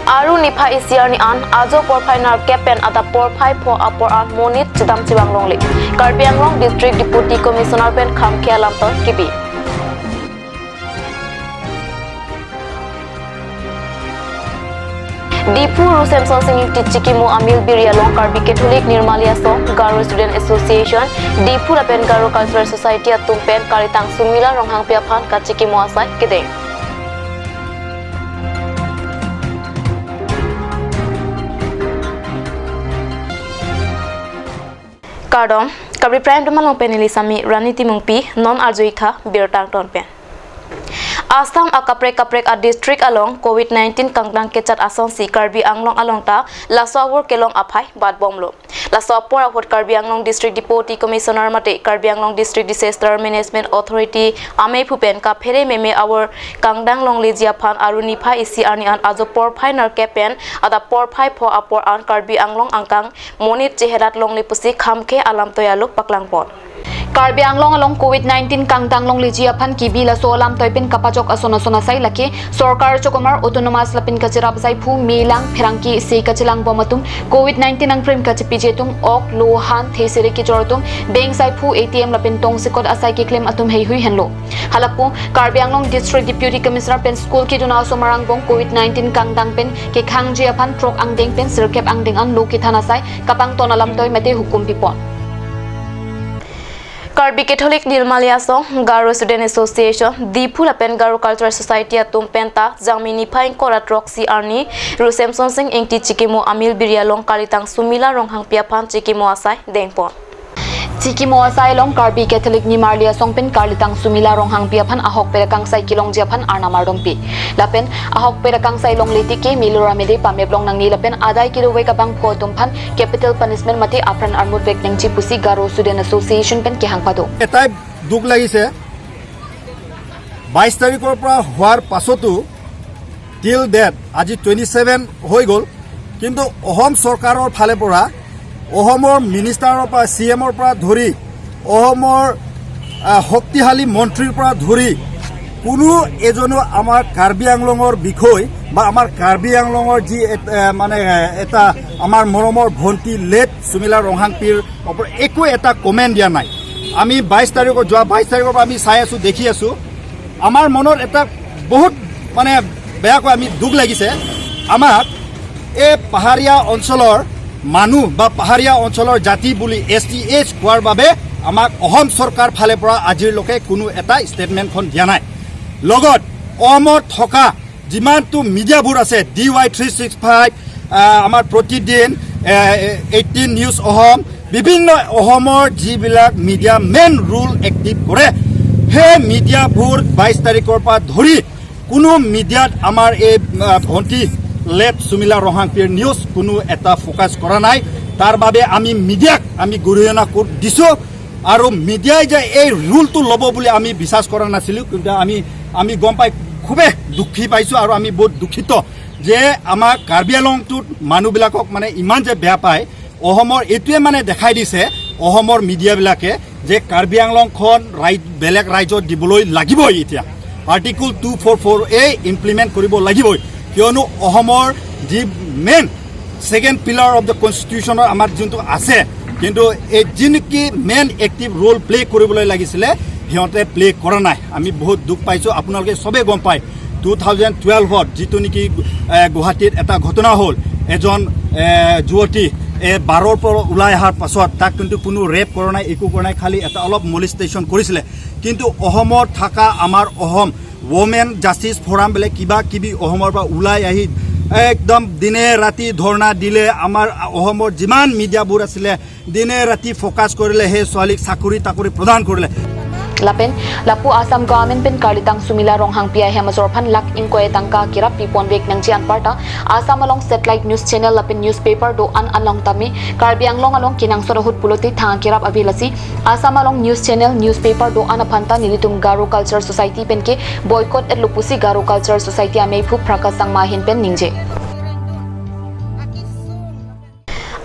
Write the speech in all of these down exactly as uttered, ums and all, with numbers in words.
Aru niphai isi arni an ajo porphai nerkep pen adap porphai pho apor an monit chedam chevang longle. Karbi Anglong District Deputy Commissioner pen kham ke alam ton kibi. Diphu Ru Semson Sing Ingti chikimo amil biri along Karbi Catholic Nirmali Asong, Garo Student Association, Diphu lapen Garo Cultural Society atum pen Karlitang Sumila Ronghangpi aphan kachikimo asai kedeng. Kardom, Kabri Prime Time along pen neli Sami Rani Timungpi, non arju-ik tha birta angton pen. Assam akaprek kaprek a district along covid nineteen kangdang kechat asonsi Karbi Anglong along ta laso awor kelong aphai batbomlo. Laso apor ahut Karbi Anglong District Deputy Commissioner mate Karbi Anglong District Disaster Management Authority amei phu pen kaphere meme awor kangdang longleji aphan aru niphai isi arni an ajo porphai nerkep pen adap porphai pho apor an Karbi Anglong angkang monit chehelat longle pusi kham ke alam toyalo paklangpon. Karbi Anglong along covid nineteen kangdang longleji aphan kibi laso alam toi pen kapachok ason ason asai lake sorkar chokomar autonomous lapen kachirap asai phu melang pherangke isi kachelangbom atum covid nineteen angprim kachipiji atum ok lo han thesere kejor atum bank asai phu A T M lapen tongsekot asai keklem atum heihui henlo. Halapu Karbi Anglong District Deputy Commissioner pen school keduna osomar angbong covid nineteen kangdang pen kekhangji aphan throk angdeng pen sirkep angdeng an lo kethan asai kapangton alam toi mate hukum pipon. Karbi Catholic Nirmali Asong, Garo Student Association, Diphu lapen Garo Cultural Society atum penta Jangmi niphai ingkoi ra throksi arni Ru Semson Sing Ingti chikimo amil biri along Karlitang Sumila Ronghangpi aphan chikimo asai dengpon. Chikimo asai along Karbi Catholic Nirmali Asong pen Karlitang Sumila Ronghangpi aphan ahokpet akangsai kelongji aphan arnam ardom pi. Lapen ahokpet akangsai longle tike melo ramede pamep long nangne lapen adai kedovek abangphu atum aphan capital punishment mate apran armut vek nangji pusi Garo Student Association pen kehang pado. এটাই দুখ লাগিছে, বাইছ তাৰিখৰ পৰা হোৱাৰ পাছতো till date আজি twenty seven হৈ গ'ল, কিন্তু অসম চৰকাৰৰ ফালে পৰা, অসমৰ মিনিষ্টাৰৰ পৰা, চি এমৰ পৰা ধৰি, অসমৰ, আহ, শক্তিশালী মন্ত্ৰীৰ পৰা ধৰি কোনো এজনো আমাৰ কাৰ্বি আংলঙৰ বিষয় বা আমাৰ কাৰ্বি আংলঙৰ যি এট-, এ, মানে, এ, এটা আমাৰ মৰমৰ ভণ্টি লেট সুমিলা ৰংহাংপীৰ ওপৰত একো এটা কমেণ্ট দিয়া নাই। আমি বাইছ তাৰিখৰ, যোৱা বাইছ তাৰিখৰ পৰা আমি চাই আছো, দেখি আছো। আমাৰ মনত এটা বহুত মানে বেয়াকৈ আমি দুখ লাগিছে। আমাক এই পাহাৰীয়া অঞ্চলৰ মানুহ বা পাহাৰীয়া অঞ্চলৰ জাতি বুলি এছ টি এইচ কোৱাৰ বাবে আমাক অসম চৰকাৰ ফালে পৰা আজিলৈকে কোনো এটা ষ্টেটমেণ্টখন দিয়া নাই। লগত অসমত থকা যিমানটো মিডিয়াবোৰ আছে, D Y three six five, আহ, আমাৰ প্ৰতিদিন, আহ, এইটিন নিউজ অসম, বিভিন্ন অসমৰ যিবিলাক মিডিয়া মেইন ৰোল এক্টিভ কৰে, সেই মিডিয়াবোৰ বাইছ তাৰিখৰ পৰা ধৰি কোনো মিডিয়াত আমাৰ এই, আহ, ভণ্টি লেট সুমিলা ৰংহাংপীৰ নিউজ কোনো এটা ফ'কাছ কৰা নাই। তাৰ বাবে আমি মিডিয়াক আমি গৰিহণা ক-, দিছো। আৰু মিডিয়াই যে এই ৰোলটো ল'ব বুলি আমি বিশ্বাস কৰা নাছিলো, কিন্তু আমি, আমি গম পাই খুবেই দুখী পাইছো আৰু আমি বহুত দুখিত যে আমাৰ কাৰ্বি আংলংটোত মানুহবিলাকক মানে ইমান যে বেয়া পায়। অসমৰ এইটোৱে মানে দেখাই দিছে অসমৰ মিডিয়াবিলাকে যে কাৰ্বি আংলংখন ৰাই-, বেলেগ ৰাজ্যত দিবলৈ লাগিবই। এতিয়া আৰ্টিকল টু ফ'ৰ ফ'ৰ এ ইমপ্লিমেণ্ট কৰিব লাগিবই, কিয়নো অসমৰ যি main second pillar of the কনষ্টিটিউশ্যনৰ আমাৰ যোনটো আছে, কিন্তু এই যি নেকি মেইন এক্টিভ ৰোল প্লে' কৰিবলৈ লাগিছিলে, সিহঁতে প্লে' কৰা নাই। আমি বহুত দুখ পাইছো। আপোনালোকে চবেই গম পায়, টু থাউজেণ্ড টুৱেলভত যিটো নেকি, এ, গুৱাহাটীত এটা ঘটনা হ'ল, এজন, এ, যুৱতী, এ, বাৰৰ পৰা ওলাই অহাৰ পাছত তাক কিন্তু কোনো ৰেপ কৰা নাই, একো কৰা নাই, খালি এটা অলপ মলেষ্টেশ্যন কৰিছিলে। কিন্তু অসমত থকা আমাৰ অসম ৱমেন জাষ্টিছ ফৰাম বোলে কিবা কিবি অসমৰ পৰা ওলাই আহি একদম দিনে ৰাতি ধৰ্ণা দিলে। আমাৰ অসমৰ যিমান মিডিয়াবোৰ আছিলে, দিনে ৰাতি ফ'কাছ কৰিলে, সেই ছোৱালীক চাকৰি তাকৰি প্ৰদান কৰিলে। Lapen lapu Assam government pen Karlitang Sumila Ronghangpi ahem ajor aphan lakh ingkoi tangka kirap pipon vek nangji anparta Assam along satellite news channel lapen newspaper do-an along tame Karbi Anglong along kenangsot ahut pulote thang kirap ave, lasi Assam along news channel, newspaper do-an aphanta nelitum Garo Culture Society pen ke boycott etlo pusi Garo Culture Society ameiphu Prakash Sangma ahin pen ningje.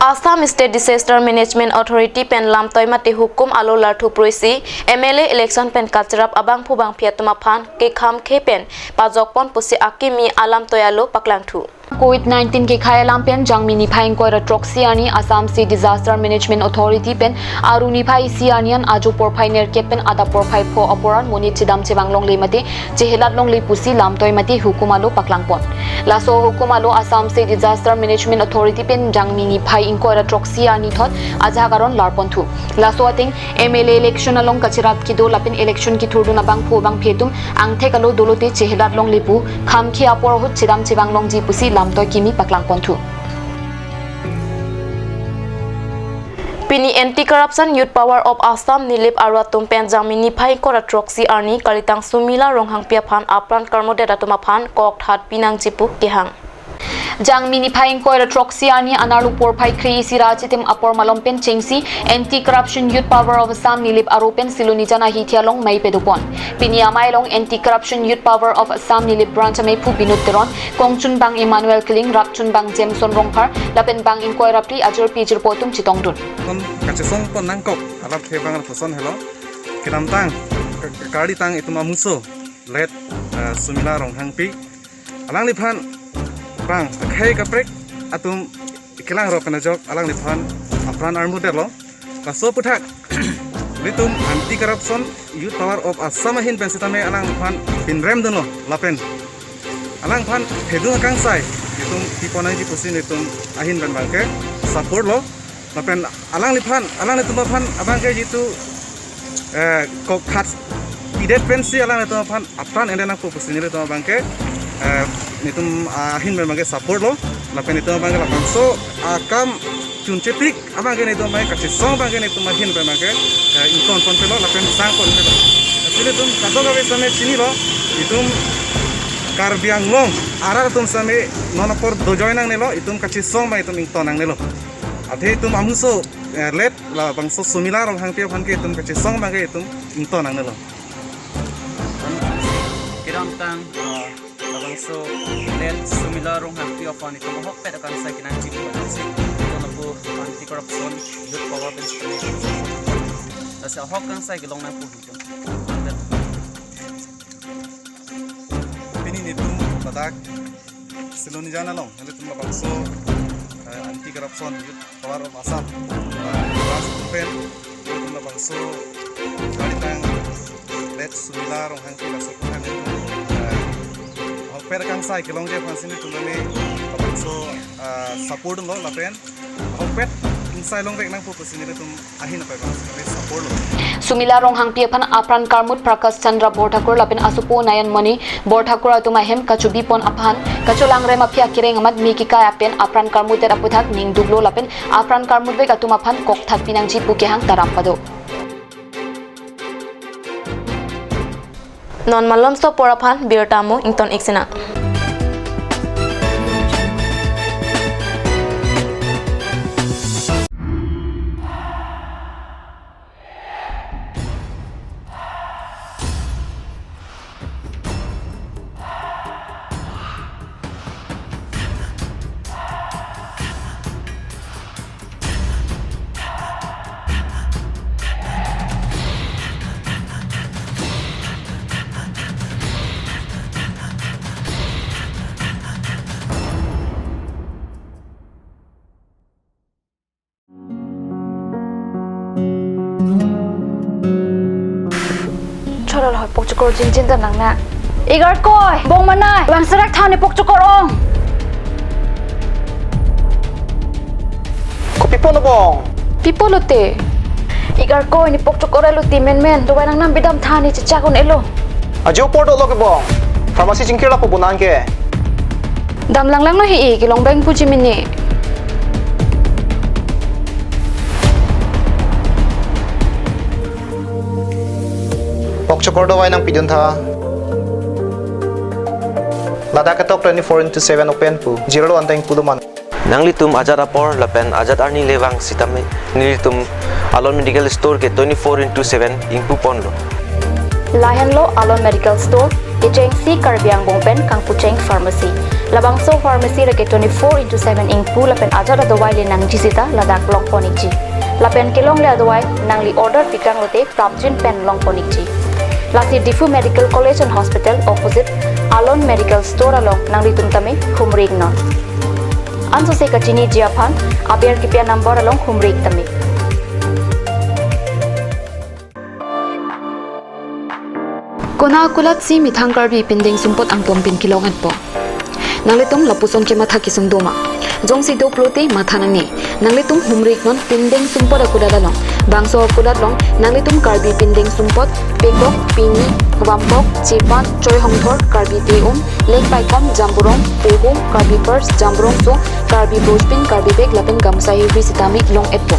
Assam State Disaster Management Authority pen lamtoi mate hukum alo larthu pruisi M L A election pen kachirap abangphu bangphi atum aphan kekham khe pen pajokpon pusi akimi alamtoi alo paklangthu. Covid nineteen kekhai alam pen Jangmi niphai ingkoi ra throksi arni Assam State Disaster Management Authority pen Aru niphai isi arni an ajo porphai nerkep pen adap porphai pho apor an monit chedam chevang longle mate chehelat longle pusi lamtoi mate hukum alo paklangpon. Laso hukum alo Assam State Disaster Management Authority pen Jangmi niphai ingkoi ra throksi arni thot ajahak aron larponthu. Laso ateng M L A election along kacherap kedo lapen election kethurdun abangphu abangphi atum angthek alo dolote chehelat longle pu khamkhe apor ahut chedam chevang longji pusi lamtoi kimi paklangponthu. Pini Anti Corruption Youth Power of Assam Nilip Aru atum pen Jangmi niphai ingkoi ra throksi arni kalitang Sumila Ronghangpi aphan apran karmutdet atum aphan kokthat pinangji pu kehang. Jangmi niphai ingkoi ra throksi arni anerlo porphai kre-isi ra chitim apor malom pen chengsi Anti Corruption Youth Power of Assam Nilip Aru pen Silonijan ahithi along mei pedopon. Pini amei along Anti Corruption Youth Power of Assam Nilip Branch ameiphu Binod Teron, kongchunbang Emmanuel Killing, rapchunbang Jameson Rongphar lapen bang ingkoi ra phli ajirpi ajirpo atum chetongdun. Kon kachesongpon nangkok alam ke bang lapuson helo. Kedamtang ke-, ke-, kalitang itum amuso late, eh, Sumila Ronghangpi. Alangliphan bang akhei kaprek atum kelang rok pen ajok alangliphan apran armutdetlo. Laso aphuthak ilitum Anti Corruption Youth Power of Assam ahin pen sitame alangliphan pinremdunlo lapen alangphan phedung akangsai itum piponangji pusi itum ahin pen abangke support lo. Lapen alangliphan, alanglitum aphan abangke jitu, eh, kokthat pidet pensi alanglitum aphan apran ende nangpo pusi nelitum abangke, eh, itum ahin pen abangke support lo. Lapen itum abangke labangso akam chunchetik abangke itum abangke kachesong abangke itum ahin pen abangke, eh, ingtonpon pelo lapen sangpon pelo. Asli itum kadokave sitame chinilo, itum Karbi Anglong arat atum sitame non apor dojoi nangnelo, itum kachesong abang itum ington nangnelo. Athe itum amuso, eh, late labangso Sumila Ronghangpi aphan ke itum kachesong abangke itum ington nangnelo. Kedamtang, eh, labangso late Sumila Ronghangpi aphan itum ahokpet akangsai kenangji pu si itum lapu Anti Corruption Youth Power pen. Lasi ahok akangsai kelong nangpo itum. Pini itum ladak Silonijan along, nanglitum labangso, eh, Anti Corruption Youth Power of Assam, eh, Branch atum pen, nanglitum labangso kalitang late Sumila Ronghangpi laso aphuthak, eh, ahokpet akangsai kelongji aphansi itum neli labangso, eh, support lo lapen ahokpet ingsai longvek nangpo pusi nelitum ahin pen abangsi neli support lo. Sumila Ronghangpi aphan apran karmut Prakash Chandra Borthakur lapen asopo Nayan Moni Borthakur atum ahem kachubipon aphan kacholangrem aphi akereng amat me kekai apen apran karmutdet aphuthak ning duklo lapen apran karmutvek atum aphan kokthat pinangji pu kehang taram pado. Non malomso apor aphan birta mo ington ik sinang. Chorol hoi pokchokor jinjin ta nang na. Igarkoi, bong manai, bang serak thani pokchokor ong. Kopi pulo bong? Pi pulote? Igarkoi, ne pokchokor elo ti menmen, dovai nangnam bidam thani chechak un-elo. Ajo apor dolo ke bong. Pharmacy chingkir lapu bonang ke. Dam langlanglo he-i, kelong bang puji mini. Pokchokor dovai nangpidun tha. Ladak ketok twenty-four into seven open pu. Jirlo anteng pulo man. Nanglitum ajat apor lapen ajat arni le vang sitame nelitum Alon Medical Store ke twenty-four into seven ingpuponlo. Lahenlo Alon Medical Store, kechengsi Karbi Anglong pen kangpucheng pharmacy. Labangso pharmacy reke twenty-four into seven ingpu lapen ajat adovai le nangji sita ladak longpon ikji. Lapen kelongle adovai nangli order pikanglote prapjin pen longpon ikji. Lasi Diphu Medical College and Hospital opposite Alon Medical Store along nanglitum tame humri iknon. Ansose kachiniji aphan aber kipi a-number along humri ik tame. Konat akulat si methang Karbi pindeng sumpot angpon pen kelong-etpo. Nanglitum lapuson kematha kesung doma? Jongsi do pulote matha nangne. Nanglitum humri iknon pindeng sumpot akulat along. Bangso akulat along nanglitum Karbi pindeng sumpot pekok, pini, vampok, chepan, choi hongthor, Karbi te-um, lengpaikom, jamburong, pohum, Karbi purse, jamburong so, Karbi brojpin, Karbi bag lapen gamsa hihui sitame long-etpo.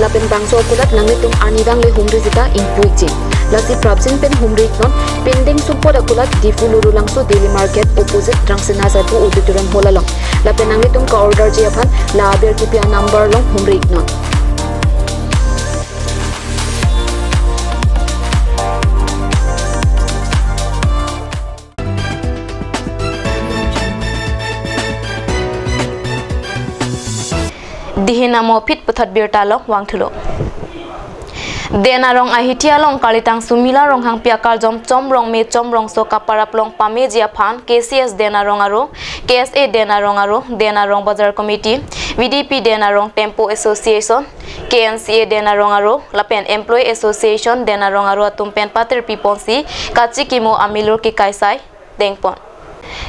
Lapen bangso akulat nanglitum arnivang le humri sita ingpu ikji. Lasi prapjin pen humri iknon pindeng sumpot akulat Diphu Lurulangso Daily Market opposite Rangsina Saipur Auditorium Hall along. Lapen nanglitum ka-orderji aphan la aber kipi a-number along humri iknon. Dihin amo aphi puthot birta along vangthulo. Den arong ahithi along kalitang Sumila Ronghangpi akarjom Chom Rongme Chom Rongso kaparap long pameji aphan K C S Den arong aro, K S A Den arong aro, Den arong Bazar Committee, V D P Den arong Tempo Association, K N C A Den arong aro, lapen Employee Association Den arong aro atum pen patirpi ponsi kachikimo amilur kekai asai dengpon.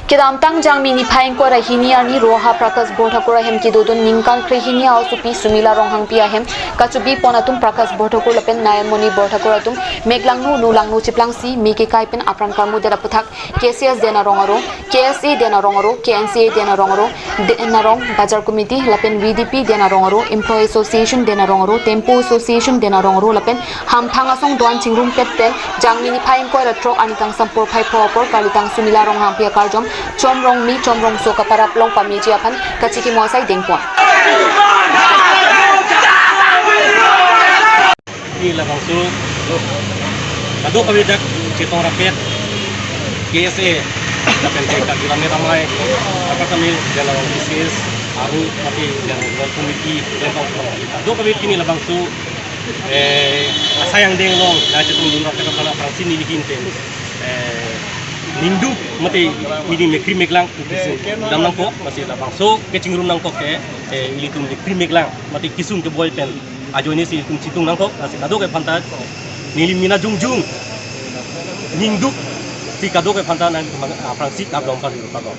Kedamtang Jangmi niphai ingkoi ra hini arni Roha Prakash Borthakur ahem kedodun ningkan krehini a-osopi Sumila Ronghangpi ahem kachobi pon atum Prakash Borthakur lapen Nayanmoni Borthakur atum meklangno nolangno cheplangsi me kekai pen apran karmu det aputhak K C S Den arong aro, K S A Den arong aro, K N C A Den arong aro, Den arong Bazar Committee lapen V D P Den arong aro, Employee Association Den arong aro, Tempo Association Den arong aro lapen hamphang asong do-an chingrumpet pen Jangmi niphai ingkoi ra throk arni kangsam porphai pho apor kalitang Sumila Ronghangpi akarjom Chom Rongme Chom Rongso kaparap long pameji aphan kachikimo asai dengpon. Ini labangso kadokave dak chetong rapet K S A lapen ke Karbi Lammet Amei, apa kami dalam bisnis aru tapi dalam committee, dalam kadokave pini labangso, eh, asai angdeng along nangchetongdun rapet aphan aphrangsi neli ahin pen, eh, ningduk mate neli mekri meklang pu kesung dam nangkok, lasi labangso kechingrum nangkok ke, eh, ilitum mekri meklang mate kesung keboi pen ajoine si ilitum chitung nangkok, lasi kadokave aphanta neli mina jongjong ningduk si kadokave aphanta nangtum aphrangsi kardom pari pardom.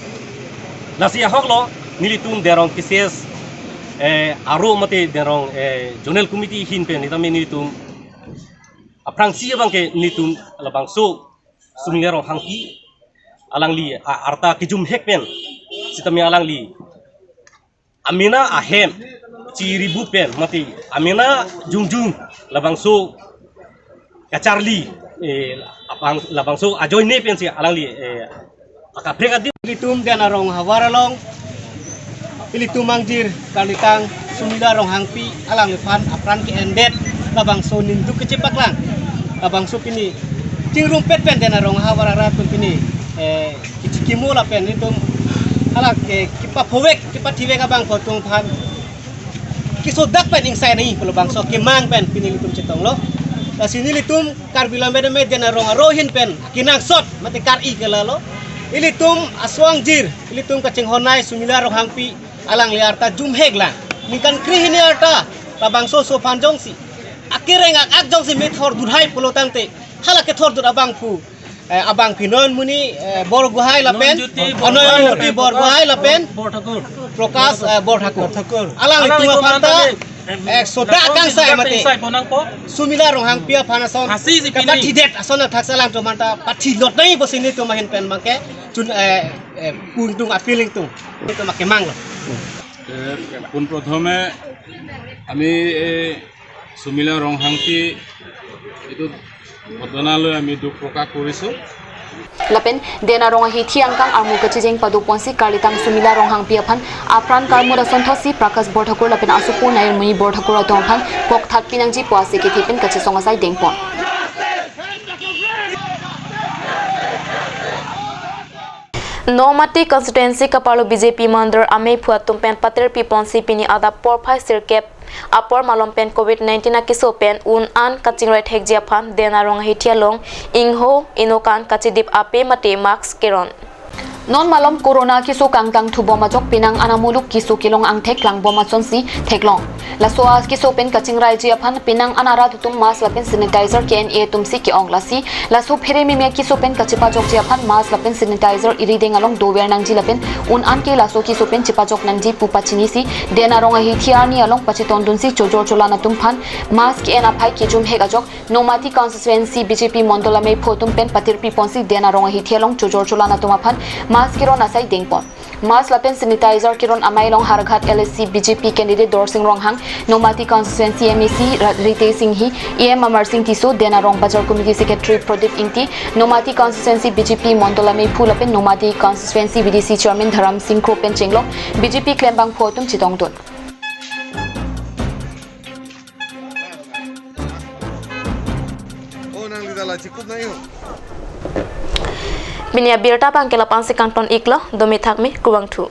Lasi ahok lo nelitum derong K C S, eh, aro mate derong, eh, zonal committee ahin pen nitame nelitum aphrangsi abang ke nelitum labangso Sumila Ronghangpi alangli a-, arta kejumhek pen sitame alangli amena ahem chiribu pen mate amena jongjong labangso kacharli, eh, apang labangso ajoine pensi alangli, eh, akaprek adi. Ilitum Den arong havar along ilitum angjir kalitang Sumila Ronghangpi alangliphan apran ke-endet labangso ningduk kechepaklang labangso pini chingrumpet pen Den arong havar arat pen pini, eh, kechikimo lapen ilitum hala ke kepaphovek kepathivek abang photung aphan kesodak pen ingsai nangji pu labangso kemang pen pini ilitum chetonglo. Lasi nelitum Karbi Lammet Amei Den arong aro ahin pen kenangsot mate kar-i ke lalo. Ilitum aso angjir, ilitum kachinghon-ai Sumila Ronghangpi alangli arta jumhek lang ningkan krehini arta labangso oso aphan jongsi akereng ak-ak jongsi methor dudhai pulo tangte hala kethor dut abangphu, eh, abangphi Nayanmoni, eh, Borgohai lapen Nonjyoti Borgohai, Nonjyoti Borgohai lapen Borthakur. Prakash, eh, Borthakur. Borthakur. Alanglitum aphanta, eh, sodak kangsai mate ingsai ponangpo. Sumila Ronghangpi aphan ason hasi si pini kapathidet ason athak si alangtum aphanta pathilot nangji pusi nelitum ahin pen abang ke chun, eh, eh, pungtung appeal ingtung. Nelitum abang ke manglo. এ, পোনপ্ৰথমে আমি এই সুমিলা ৰংহাংপী এইটো ঘটনালৈ আমি দুখ প্ৰকাশ কৰিছোঁ। Lapen Den arong ahithi angkang armu kachijeng padoponsi kalitang Sumila Ronghangpi aphan apran karmu ason thotsi Prakash Borthakur lapen asopo Nayanmoni Borthakur atum aphan kokthat pinangji pu ase kethe pen kachesong asai dengpon. Nomati constituency kaparlo B J P mandal ameiphu atum pen patirpi ponsi pini adap porphai sirkep apor malom pen covid nineteen akeso pen un-an kachingrai thekji aphan Den Arong ahithi along ingho inokan kachidip ape mate mask keron. Non malom corona keso kangtang thubom ajok penang an amuluk keso kelong angthek klangbom asonsi theklong. Laso akeso pen kachingraiji aphan penang an arat atum mask lapen sanitizer ke-en-e atumsi ke-ong, lasi laso phere meme keso pen kachepajokji aphan mask lapen sanitizer irideng along dover nangji lapen un-an ke laso keso pen chepajok nangji pu pachinisi Den Arong ahithi arni along pachetongdunsi chojor cholan atum aphan mask ke-en aphai kejum hek ajok Nomati constituency B J P mandal ameiphu atum pen patirpi ponsi Den Arong ahithi along chojor cholan atum aphan mask keron asai dengpon. Mask lapen sanitizer keron amei along Howraghat L A C B J P candidate Dorsing Ronghang, Nomati constituency M A C Ra-, Ritesh Enghi, E M Amarsing Tisso, Den Arong Bazar Committee Secretary Pradip Ingti, Nomati constituency B J P mandal ameiphu lapen Nomati constituency B D C chairman Dharam Sing Kro pen chenglok B J P klembangphu atum chetongdun. Oh, nang di dala chikup na yun. Pini abirta abangke la-an si kangton iklo, dome thakme, kurvangthu.